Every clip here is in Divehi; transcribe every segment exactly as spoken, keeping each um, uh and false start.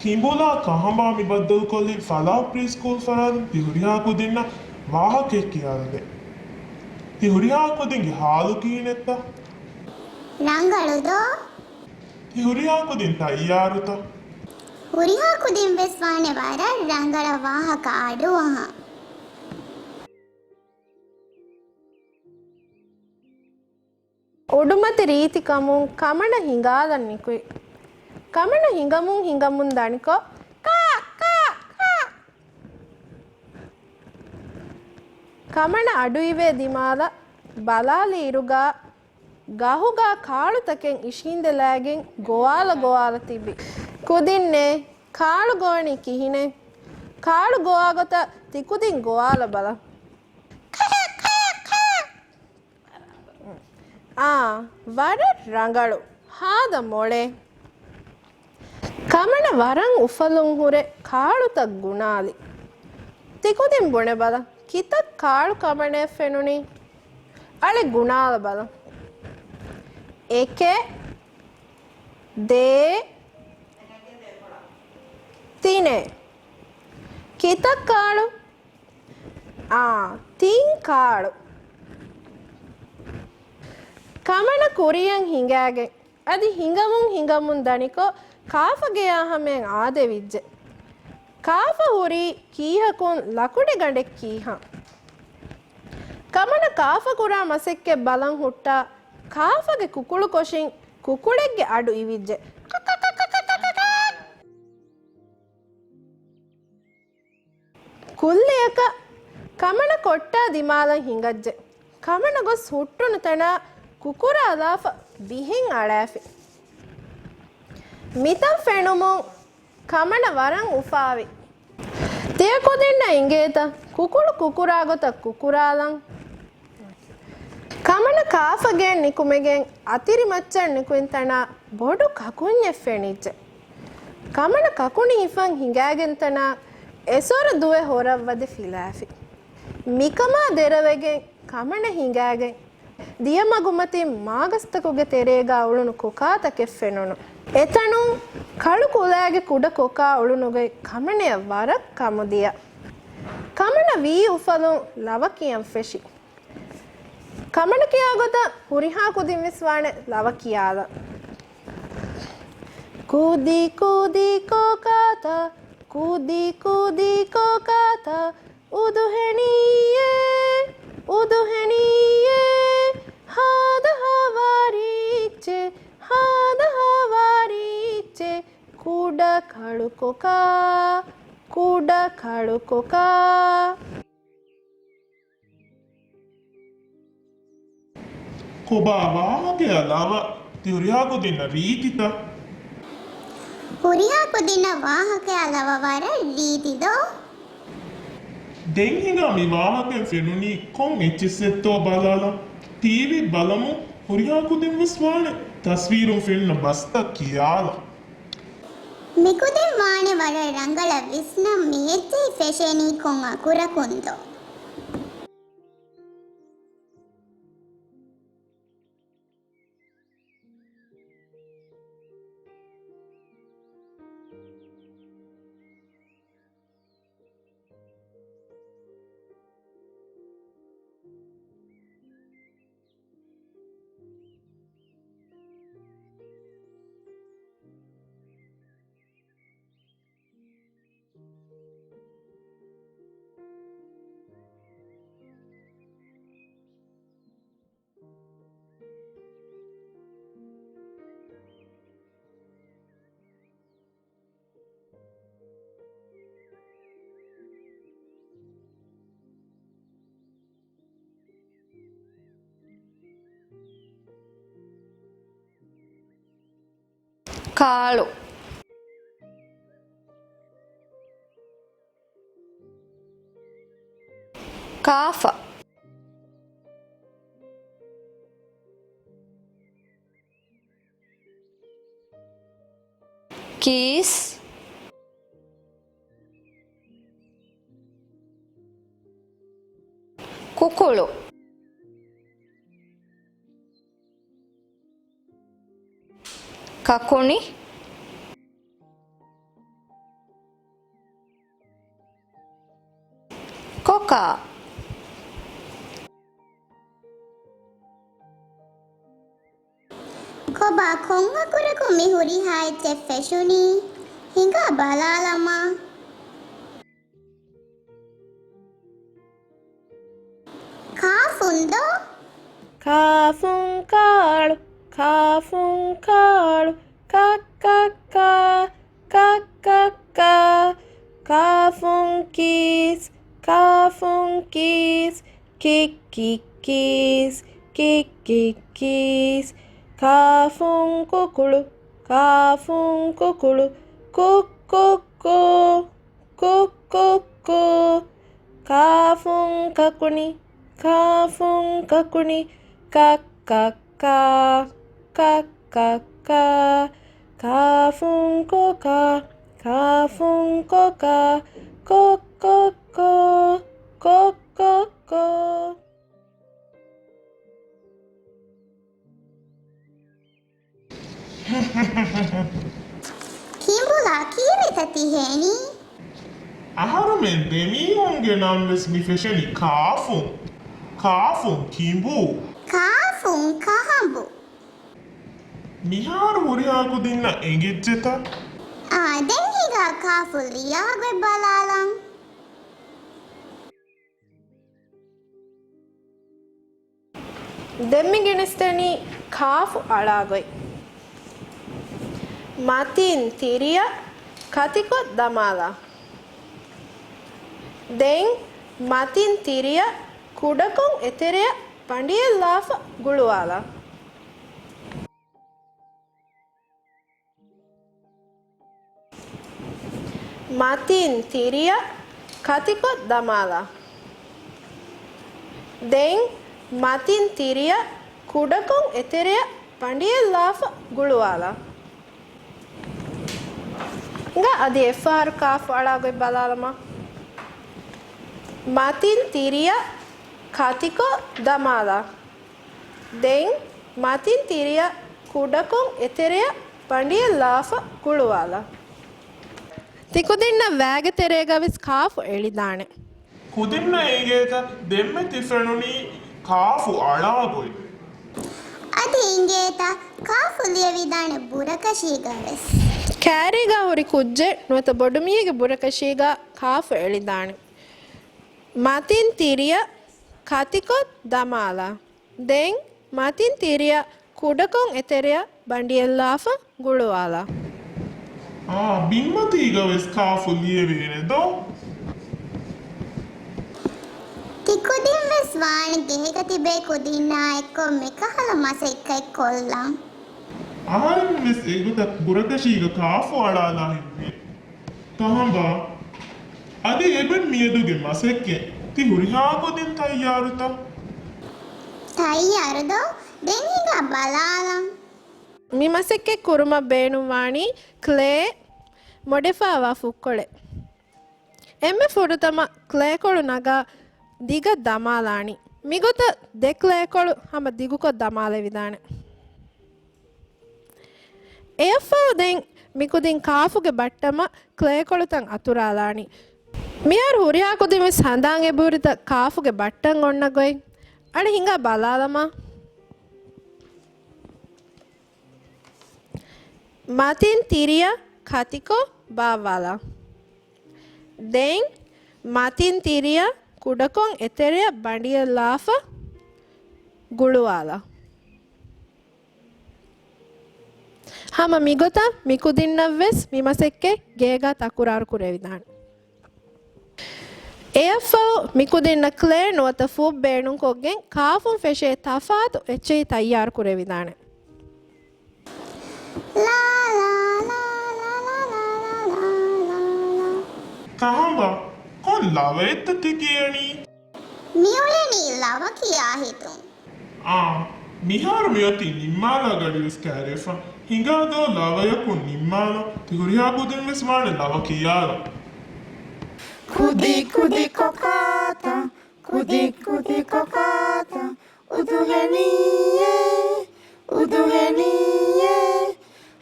ކިނބުލާ ކަހަނބާ މި ބައްދަލުކޮށްލި ފަލާ ޕްރީ ސްކޫލް ފަރާތުން ތި ހުރިހާ ކުދިންނަށް ވާހަކައެއް ކިޔާލަދޭ. ތި ހުރިހާ ކުދިންގެ ހާލު ކިހިނެއްތަ؟ ރަނގަޅު ދޯ؟ ތި ހުރިހާ ކުދިން ތައްޔާރުތަ؟ ހުރިހާ ކުދިން ވެސް ވާނެ ވަރަށް ރަނގަޅަށް ވާހަކަ އަޑުއަހަން. އުޑުމަތި ރީތި ކަމުން ކަމަނަ ހިނގާލަން ނިކުތް. ކަމަނަ ހިނގަމުން ހިނގަމުން ދަނިކޮށް، ކާ، ކާ، ކާ. ކަމަނަ އަޑުއިވޭ ދިމާލަށް ބަލާލި އިރުގަ ގަހުގަ ކާޅުތަކެއް އިށީނދެލައިގެން ގޮވާލަ ގޮވާލަ ތިބި. ކުދިންނޭ، ކާޅު ގޮވަނީ ކިހިނެއް؟ ކާޅު ގޮވާ ގޮތަށް ތިކުދިން ގޮވާލަ ބަލަ. އާ، ވަރަށް ރަނގަޅު. ހާދަ މޮޅޭ. ކަމަނަ ވަރަށް އުފަލުން ހުރެ ކާޅުތައް ގުނާލި. ތިކުދިން ބުނެބަލަ، ކިތައް ކާޅު ކަމަނަޔަށް ފެނުނީ؟ އަޅެ ގުނާލަ ބަލަ. އެކެއް، ދޭއް، ތިނެއް. ކިތައް ކާޅު؟ އާ، ތިން ކާޅު. ކަމަނަ ކުރިޔަށް ހިނގާގެން އަދި ހިނގަމުން ހިނގަމުން ދަނިކޮށް ކާފަގެޔާ ހަމަޔަށް އާދެވިއްޖެ. ކާފަ ހުރީ ކީހަކުން ލަކުޑިގަނޑެއް ކީހާ. ކަމަނަ ކާފަ ކުރާ މަސައްކަތް ބަލަން ހުއްޓާ ކާފަގެ ކުކުޅު ކޮށިން ކުކުޅެއްގެ އަޑު އިވިއްޖެ. ކުއްލިއަކަށް ކަމަނަ ކޮއްޓާ ދިމާލަށް ހިނގައްޖެ. ކަމަނަ ގޮސް ހުއްޓުނު ތަނާ ކުކުރާލާފަ ބިހެން އަޅާފި. މިތަން ފެނުމުން ކަމަނަ ވަރަށް އުފާވި. ތިޔަ ކުދިންނަށް އިނގޭތަ ކުކުޅު ކުކުރާ ގޮތަށް ކުކުރާލަން؟ ކަމަނަ ކާފަގެއަށް ނިކުމެގެން އަތިރި މައްޗަށް ނިކުތް ތަނާ ބޮޑު ކަކުންޏެއް ފެނިއްޖެ. ކަމަނަ ކަކުނި ހިފަން ހިނގާގެން ތަނާ އެސޮރު ދުވެ ހޮރަށް ވަދެ ފިލާފި. މިކަމާ ދެރަވެގެން ކަމަނަ ހިނގާގެން ދިޔަ މަގުމަތިން މާގަސްތަކުގެ ތެރޭގާ އުޅުނު ކޮކާތަކެއް ފެނުނު. އެތަނުން ކަޅު ކުލައިގެ ކުޑަ ކޮކާ އުޅުނުގައި ކަމަނަޔަށް ވަރަށް ކަމުދިޔަ. ކަމަނަ ވީ އުފަލުން ލަވަ ކިޔަން ފެށި. ކަމަނަ ކިޔާ ގޮތަށް ހުރިހާ ކުދިން ވެސް ވާނެ ލަވަ ކިޔާލަން. ކުދި ކުދި ކޮކާތައް، ކުދި ކުދި ކޮކާތައް، އުދުހެނީއޭ، އުދުހެނީއޭ، ހާދަ ހަވާރީއްޗެއް، ހާދަ ހަވާރީއްޗެއް، ކުޑަ ކަޅު ކޮކާ، ކުޑަ ކަޅު ކޮކާ. ކޮބާ ވާހަކަޔާ ލަވަ ތި ހުރިހާ ކުދިންނަށް ރީތިތަ؟ ހުރިހާ ކުދިންނަށް ވާހަކަޔާ ލަވަ ވަރަށް ރީތި ދޯ؟ ދެން ހިނގާ މި ވާހަކައިން ފެނުނީ ކޮން އެއްޗިއްސެއްތޯ ބަލާލަން. ޓީވީ ބަލަމުން ހުރިހާ ކުދިން ވެސް ވާނެ ތަސްވީރުން ފެނުނަ ބަސްތައް ކިޔާލަން. މިކުދިން ވާނެ ވަރަށް ރަނގަޅަށް ވިސްނަން މި އެއްޗެހި ފެށޭނީ ކޮން އަކުރަކުންތޯ؟ ކާޅު. ކާފަ. ކީސް. ކުކުޅު. ކަކުނި. ކޮކާ. ކޮބާ ކޮން އަކުރަކުން މި ހުރިހާ އެއްޗެއް ފެށުނީ؟ ހިނގާ ބަލާލަމާ. ކާފުން ދޯ؟ ކާފުން ކާޅު، ކާފުން ކާޅު، ކައްކައްކާ، ކައްކައްކާ. ކާފުން ކީސް، ކާފުން ކީސް، ކިއްކިއްކީސް، ކިއްކިއްކީސް. ކާފުން ކުކުޅު، ކާފުން ކުކުޅު، ކުއްކުއްކޫ، ކުއްކުއްކޫ. ކާފުން ކަކުނި، ކާފުން ކަކުނި، ކައްކައްކާ، ކައްކައްކާ. ކާފުން ކޮކާ، ކާފުން ކޮކާ، ކޮއްކޮއްކޯ، ކޮއްކޮއްކޯ. ކިނބުލާ ކީއްވެތަ ތިހޭނީ؟ އަހަރުމެން ދެމީހުންގެ ނަން ވެސް މި ފެށެނީ ކާފުން. ކާފުން ކިނބު. ކާފުން ކަހަނބު. މިހާރު ހުރިހާ ކުދިންނަށް އެނގިއްޖެތަ؟ އާ، ދެން ހިނގާ ކާފު ލިޔާ ގޮތް ބަލާލަން. ދެން މި ގިނިސްދެނީ ކާފު އަޅާ ގޮތް. މަތިން ތިރިއަށް ކަތިކޮށް ދަމާލާ. ދެން މަތިން ތިރިއަށް ކުޑަކޮށް އެތެރެއަށް ބަނޑިއެއްލާފަ ގުޅުވާލާ. މަތިން ތިރިއަށް ކަތިކޮށް ދަމާލާ. ދެން މަތިން ތިރިއަށް ކުޑަކޮށް އެތެރެއަށް ބަނޑިއެއްލާފަ ގުޅުވާލާ. ހިނގާ އަދި އެއްފަހަރު ކާފު އަޅާ ގޮތް ބަލާލަމާ. މަތިން ތިރިއަށް ކަތިކޮށް ދަމާލާ. ދެން މަތިން ތިރިއަށް ކުޑަކޮށް އެތެރެއަށް ބަނޑިއެއްލާފަ ގުޅުވާލާ. ތިކުދިންނަށް ވައިގެ ތެރޭގަވެސް ކާފު އެޅިދާނެ. ކުދިންނަށް އެނގޭތަ ދެންމެ ތި ފެނުނީ ކާފު އަޅާ ގޮތް؟ އަދި އެނގޭތަ ކާފު ލިޔެވިދާނެ ބުރަކަށީގަވެސް؟ ކައިރީގަ ހުރި ކުއްޖެއް ނުވަތަ ބޮޑުމީހެއްގެ ބުރަކަށީގަ ކާފު އެޅިދާނެ. މަތިން ތިރިއަށް ކަތިކޮށް ދަމާލާ. ދެން މަތިން ތިރިއަށް ކުޑަކޮށް އެތެރެއަށް ބަނޑިއެއްލާފަ ގުޅުވާލާ. އާ، ބިންމަތީގަވެސް ކާފު ލިޔެވޭނެ ދޯ؟ ތި ކުދިން ވެސް ވާނެ ގޭގަ ތިބޭ ކުދިންނާ އެއްކޮށް މިކަހަލަ މަސައްކަތް ކޮށްލަން. އަހަރެން ވެސް އެގޮތަށް ބުރަކަށީގަ ކާފު އަޅާލާ ހެއްވޭ. ކަހަނބާ، އަދި އެބަން މިއަދުގެ މަސައްކަތް ތި ހުރިހާ ކުދިން ތައްޔާރުތަ؟ ތައްޔާރު ދޯ؟ ދެން ހިނގާ ބަލާލަން. މި މަސައްކަތް ކުރުމަށް ބޭނުންވާނީ ކްލޭ މޮޑެފާވާ ފުއްކޮޅެއް. އެންމެ ފުރަތަމަ ކްލޭކޮޅު ނަގާ ދިގަށް ދަމާލާނީ. މިގޮތަށް ދެ ކްލޭކޮޅު ހަމަ ދިގުކޮށް ދަމާލެވިދާނެ. އެއަށްފަހު ދެން މިކުދިން ކާފުގެ ބައްޓަމަށް ކްލޭކޮޅުތައް އަތުރާލާނީ. މިހާރު ހުރިހާ ކުދިން ވެސް ހަނދާން އެބަހުރިތަ ކާފުގެ ބައްޓަން އޮންނަ ގޮތް؟ އަނެއް ހިނގާ ބަލާލަމާ. މަތިން ތިރިއަށް ކަތިކޮށް ބާއްވާލާ. ދެން މަތިން ތިރިއަށް ކުޑަކޮށް އެތެރެއަށް ބަނޑިއެއްލާފަ ގުޅުވާލާ. ހަމަ މިގޮތަށް މިކުދިންނަށްވެސް މި މަސައްކަތް ގޭގަ ތަކުރާރު ކުރެވިދާނެ. އެއަށްފަހު މިކުދިންނަށް ކްލޭ ނުވަތަ ފުއް ބޭނުންކޮށްގެން ކާފުން ފެށޭ ތަފާތު އެއްޗެހި ތައްޔާރު ކުރެވިދާނެ. ކަހަނބާ، ކޮން ލަވައެއްތަ ތި ކިޔަނީ؟ މިއުޅެނީ ލަވަ ކިޔާ ހިތުން. އާ، މިހާރު މިއޮތީ ނިންމާލާ ގަޑިވެސް ކައިރިވެފަ. ހިނގާ ދޯ ލަވަޔަކުން ނިންމާލާ. ތި ހުރިހާ ކުދިން ވެސް ވާނެ ލަވަ ކިޔާލަން. ކުދި ކުދި ކޮކާތަ، ކުދި ކުދި ކޮކާތަ، އުދުހެނީއޭ، އުދުހެނީއޭ.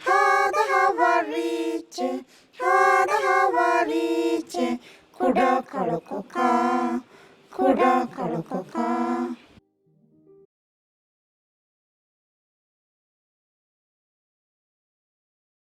ހާދަ ހަވަރީއްޗެއް، ހާދަ ހަވަރީއްޗެއް، ކުޑަ ކަޅު ކޮކާ. ކޮކާ.